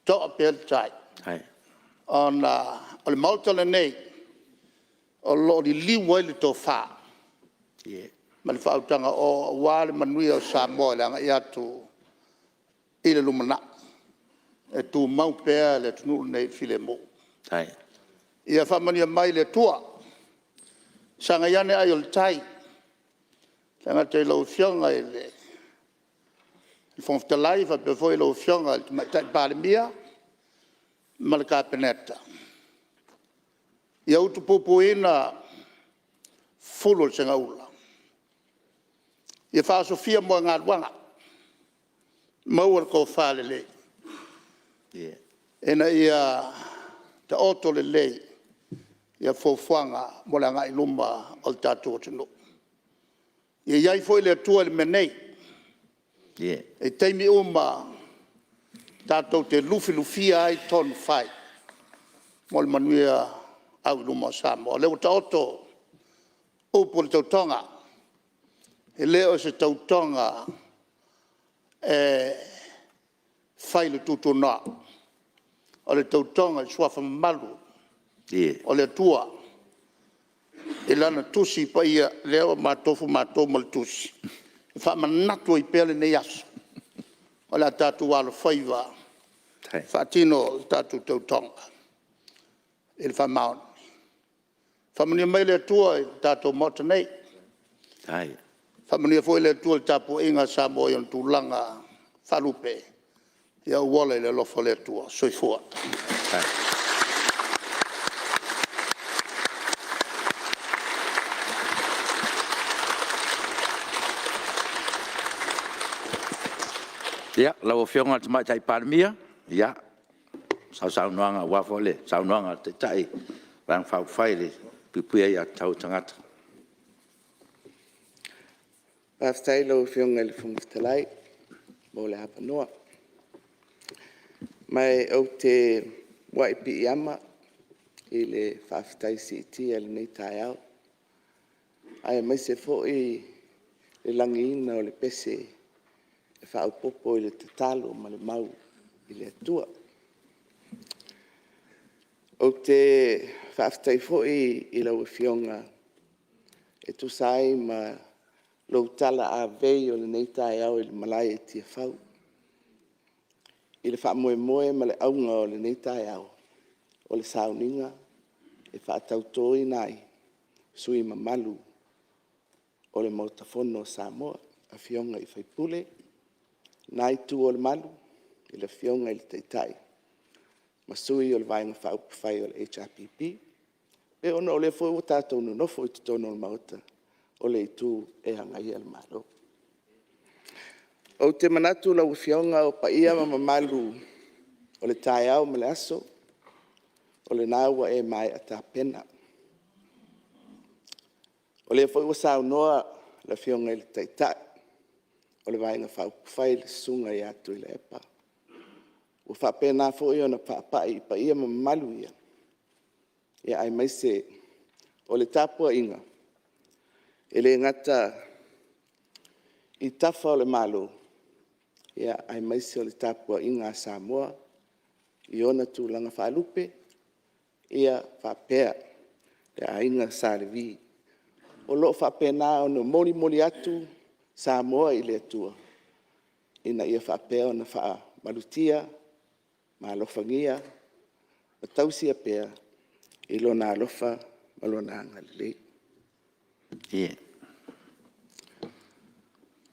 toa pea le tai, ona o le Maota lenei o lo o liliu ai le tofa ma le faautaga oooo aua le manuia o Samoa i le agai atu i le lumanai. E tumau pea le atunuu lenei i le filemu. Ia faamanuia mai le Atua, sagai ane ai o le tai, e le gata i lau Afioga i le Fofoga Fetalai faapea foi lau Afioga i le Tamaitai Palemia ma le Kapeneta. Ia utupupuina fulu o le segaula, ia faaosofia moegaluaga, maua le tofa lelei ina ia taoto lelei fuafuaga mo le agai i luma o le tatou atunuu. Ia i ai foi le Atua i le mea nei, i taimi uma tatou te lufilufia ai tonu fai mo le manuia auiluma o Samoa. O lea ua taoto upu o le tautoga, e le o se tautoga e fai i le tutunoa, o le tautoga i le Suafa mamalu o le Atua i Lana Tusi Paia lea ua tofu matou ma le Tusi e faamanatu ai pea lenei aso, o le a tatou alofaiva e faatino le tatou tautoga i le faamaoni. Faamanuia mai le Atua i le tatou Maota nei, faamanuia foi le Atua i le tapuaiga a Samoa i ona tulaga faalupe. Ia ou ola i le alofa o le Atua. Soifua.
Ia, lau Afioga i le Tamaitai Palemia, mo sau saunoaga aua foi le saunoaga a le Taitai o le Vaega Faaupufai e Puipuia Aia Tatau a Tagata.
Faafetai i lau Afioga i le Fofoga Fetalai mo le avanoa. Ma ou te muai piiama i le faafetai siitia i lenei taeao, aemaise foi le lagiina o le pese e faaopoopo i le tatalo ma le mau i le Atua. Ou te faafetai foi i lau Afioga e tusa ai ma lou talaavei o lenei taeao i le malae i Tiafau i le faamoemoe ma le auga o lenei taeao, o le sauniga e faatautoina ai sui usufono mamalu o le Maota Fono o Samoa, Afioga i sui usufono o lena Itu o le Malu i le Afioga i le Taitai ma sui o le Vaega Faaupufai o le HRPP, ona o lea foi ua tatou nonofo i totonu o le Maota, o le Itu e Agaia le Malo. Ou te manatu lau Afioga o paia ma mamalu o le taeao ma le aso, o lena ua e maea tapena. O lea foi ua saunoa le Afioga i le Taitai o le Vaega Faaupufai le Susuga ia Tuilaepa. Ua faapena foi ona faapai i paia ma mamalu ia, aemaise o le tapuaiga, e le gata i tafa o le Malo, aemaise o le tapuaiga a Samoa i ona tulaga faalupe faapea le Aiga Sa Levi, o lo o faapena ona molimoli atu Samoa i le Atua, ina ia faapea ona faamalutia ma alofagia ma tausia pea i Lona alofa ma Lona agalelei.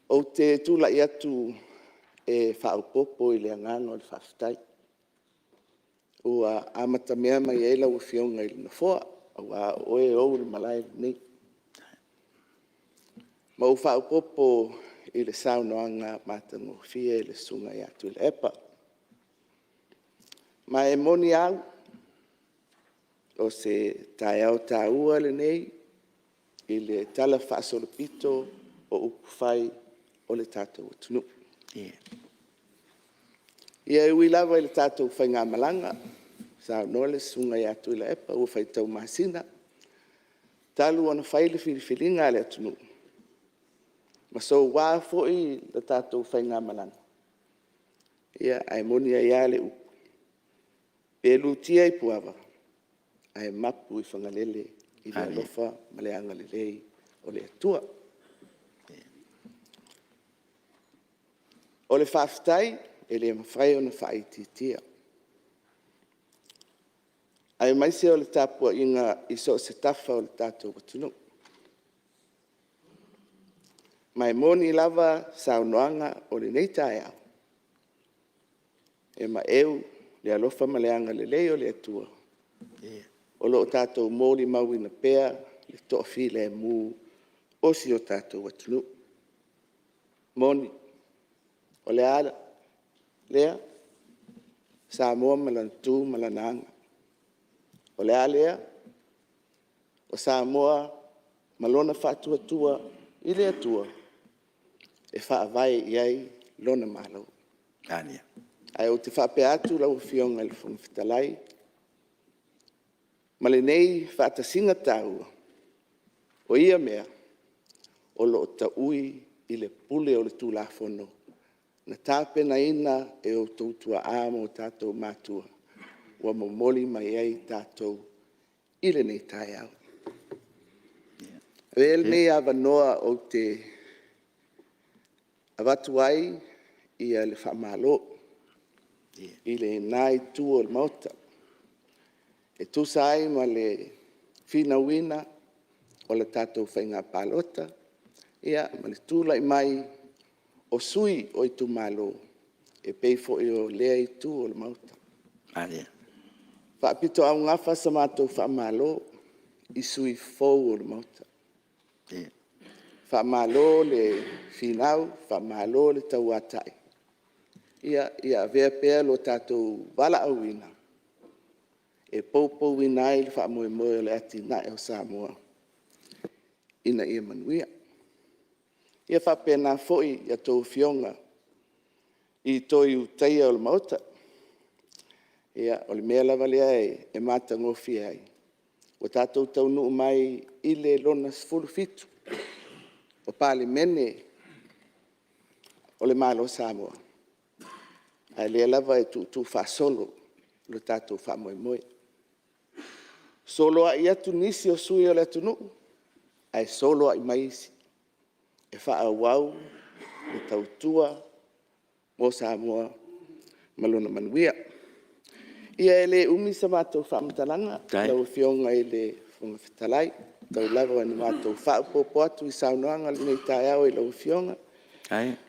Ou te tulai atu e faaopoopo i le agaga o le faafetai ua amatamea mai ai lau Afioga i le Nofoa, aua o oe e ou le malae lenei, ma ou faaopoopo i le saunoaga matagofie a le Susuga ia Tuilaepa. Ma e moni au, o se taeao taua lenei i le talafaasolopito o upu fai o le tatou atunuu. Ia e ui lava i le tatou faigamalaga, saunoa le Susuga ia Tuilaepa ua faitau masina talu ona fai le filifiliga a le atunuu, ma soua foi le tatou faigamalaga, ae moni ai lava le upu, pe lutia i puava, ae mapu i Fagalele i le alofa ma le agalelei o le Atua. O le faafetai, e le mafai ona faaitiitia, aemaise o le tapuaiga i so o se tafa o le tatou atunuu. Ma e moni lava saunoaga o lenei taeao, e maeu le alofa ma le agalelei o le Atua o lo o tatou molimauina pea le toafilemu o si o tatou atunuu. E moni, o le a lea? O Samoa ma lana tu ma lana aga. O le a lea? O Samoa ma lona faatuatua i le Atua e faavae i ai lona Malo. Ae ou te faapea atu lau Afioga i le Fofoga Fetalai, ma lenei faatasiga taua, o ia mea, o lo o taui i le pule o le Tulafono na tapenaina e outou tuaa ma o tatou matua ua momoli mai ai tatou i lenei taeao. Avea ia lenei avanoa ou te avatu ai le faamalo i lena Itu o le Maota e tusa ai ma le finauina o le tatou faiga palota ma le tulai mai o sui o itumalo e pei foi o lea Itu o le Maota. E faapitoaugafa se matou faamalo i sui usufono fou o le Maota. Faamalo le finau, faamalo le tauatai. Ia avea pea lo tatou valaauina e poupouina ai le faamoemoe o le atinae o Samoa ina ia manuia. Ia faapena foi a outou Afioga i toe Ulutaia o le Maota. Ia, o le mea lava lea e matagofie ai, ua tatou taunuu mai i le lona XVII o Palemene o le Malo o Samoa, a o lea lava e tuutuu faasolo le tatou faamoemoe. Soloai atu nisi o sui usufono o le atunuu ae soloai mai isi e faaauau le tautua mo Samoa ma lona manuia. Ia e le umi sa matou faamatalaga lau Afioga i le Fofoga Fetalai, tau lava ina matou faaopoopo atu i saunoaga o lenei taeao i lau Afioga,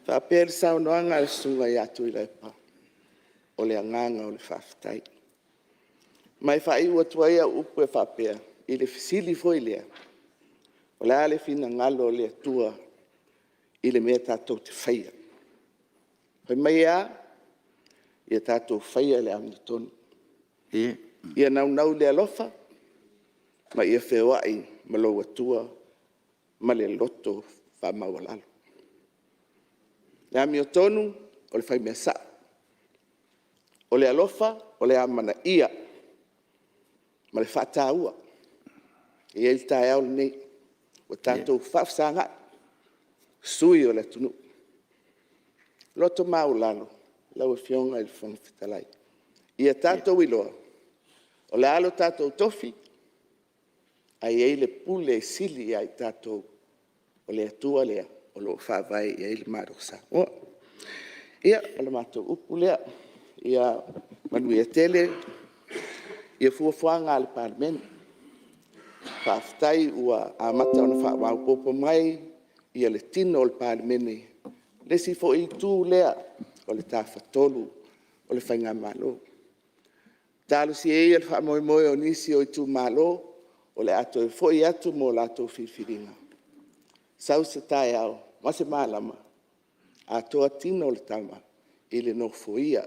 faapea le saunoaga a le Susuga ia Tuilaepa, o le agaga o le faafetai. Ma e faaiu atu ai au upu e faapea i le fesili foi lea, o le a le finagalo o le Atua i le mea tatou te faia? Fai mai e a? Ia tatou faia le amiotonu. Ia naunau i le alofa ma ia feoai ma lou Atua ma le loto faamaualalo. O le amiotonu o le faimea sao. O le alofa, o le amanaia ma le faataua e i ai le taeao lenei, ua tatou faafesagai sui usufono o le atunuu. Loto maualalo lau Afioga i le Fofoga Fetalai, ia tatou iloa o le a lo tatou tofi, ae i ai le pule e sili ia i tatou, o le Atua lea o lo o faavae i ai le Malo o Samoa. Ia, o le matou upu lea, ia manuia tele fuafuaga a le Palemene. Faafetai ua amata ona faamaopoopo mai le tino o le Palemene, o le isi foi itu lea o le Tafatolu o le faigamalo. Talosia ia le faamoemoe o nisi o itumalo o le a toe foi atu mo latou filifiliga, sau se taeao ma se malama, atoa tino o le tama i le nofoia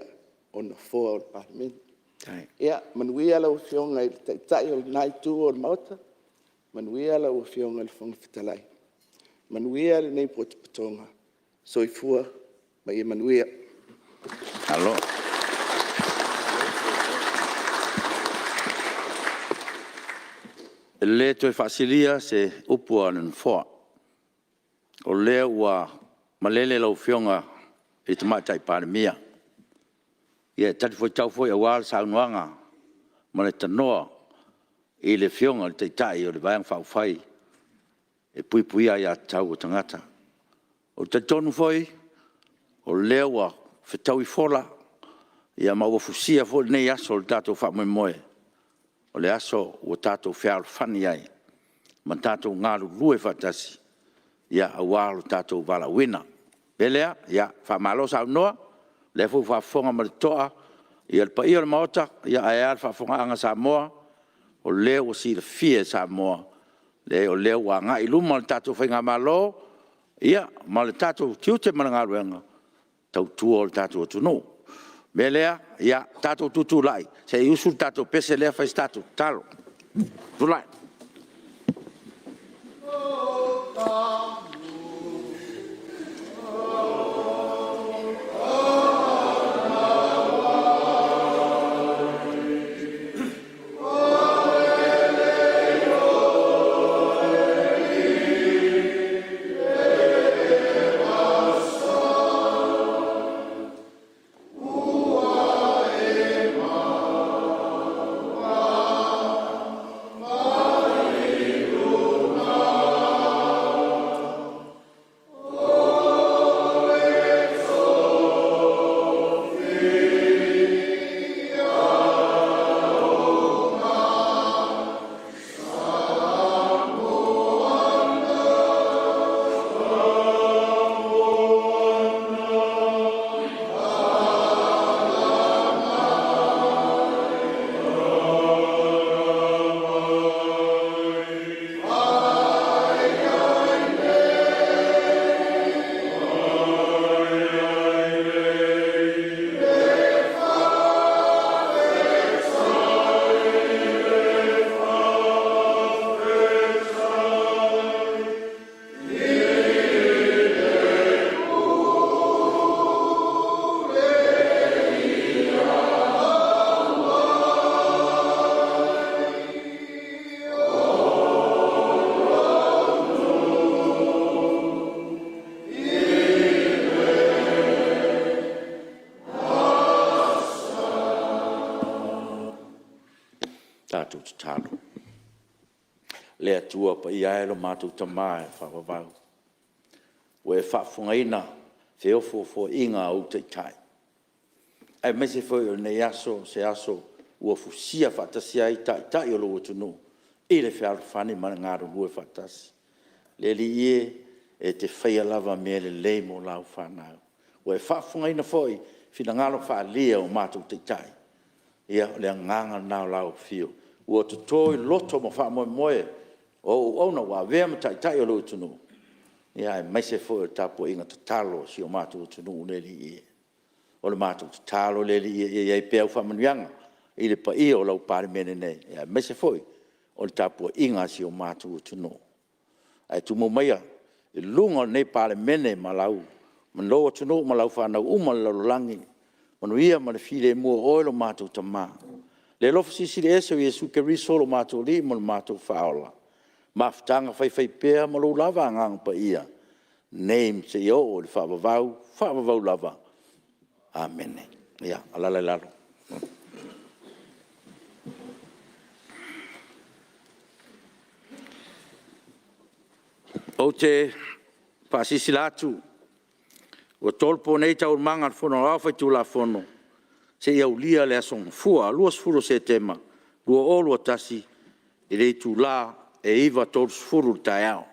o Nofoa o le Palemene. Ia manuia lau Afioga i le Taitai o lena Itu o le Maota, manuia lau Afioga i le Fofoga Fetalai, manuia lenei potopotoga. Soifua ma ia manuia. Malo. E le toe faasilia se upu a le Nofoa, o lea ua malele lau Afioga i le Tamaitai Palemia e talifuaitau foi aua le saunoaga ma le tanoa i le Afioga i le Taitai o le Vaega Faaupufai e Puipuia Aia Tatau a Tagata. Ou te talitonu foi, o lea ua fetaui fola ma ua fusia foi lenei aso i le tatou faamoemoe, o le aso ua tatou fealofani ai ma tatou galulue faatasi aua lo tatou valaauina. O le mea lea, faamalo saunoa, o lea foi ua faafofoga ma le totoa le paia o le Maota, ae a le faafofogaaga a Samoa, o lea ua silafia e Samoa, leai o lea ua agai i luma le tatou faigamalo ma le tatou tiute ma le galuega, tautua lo tatou atunuu. O le mea lea, ia tatou tutulai se i usu le tatou pese lea fai ai se tatou tatalo. Tulai. Tatou tatalo. Le Atua Paia e lo matou Tama e faavavau, ua e faafofogaina feofoofoaiga a ou Taitai, aemaise foi o lenei aso, o se aso ua fusia faatasi ai Taitai o lou atunuu i le fealofani ma le galulue faatasi. Le Alii e, e te faia lava mea lelei mo lau fanau. Ua e faafofogaina foi finagalo faaalia o matou Taitai, ia o le agaga lena o lau Afio, ua toto i loto ma faamoemoe o au auauna ua avea ma Taitai o lou atunuu, aemaise foi o le tapuaiga tatalo a si o matou atunuu le Alii e. O le matou tatalo le Alii e, ia i ai pea au faamanuiaga i le paia o lau Palemene nei, aemaise foi o le tapuaiga a si o matou atunuu. Ae tumau maia i luga o lenei Palemene ma lou atunuu ma lau fanau uma i le lalolagi
Manuia ma le filemu o Oe lo matou Tama, le alofa Silisili Ese o Iesu Keriso lo matou Alii ma lo matou Faaola, mafutaga faifaipea ma lou lava Agaga Paia, nei seia oo i le faavavau, faavavau lava. Amene. Ia, alaala i lalo. Ou te faasilasila atu ua tolopo nei Taualumaga a le Fono Aoao Faitulafono seia aulia le aso Gafua 20 o Setema 2021 i le itula e 9:30 i le taeao.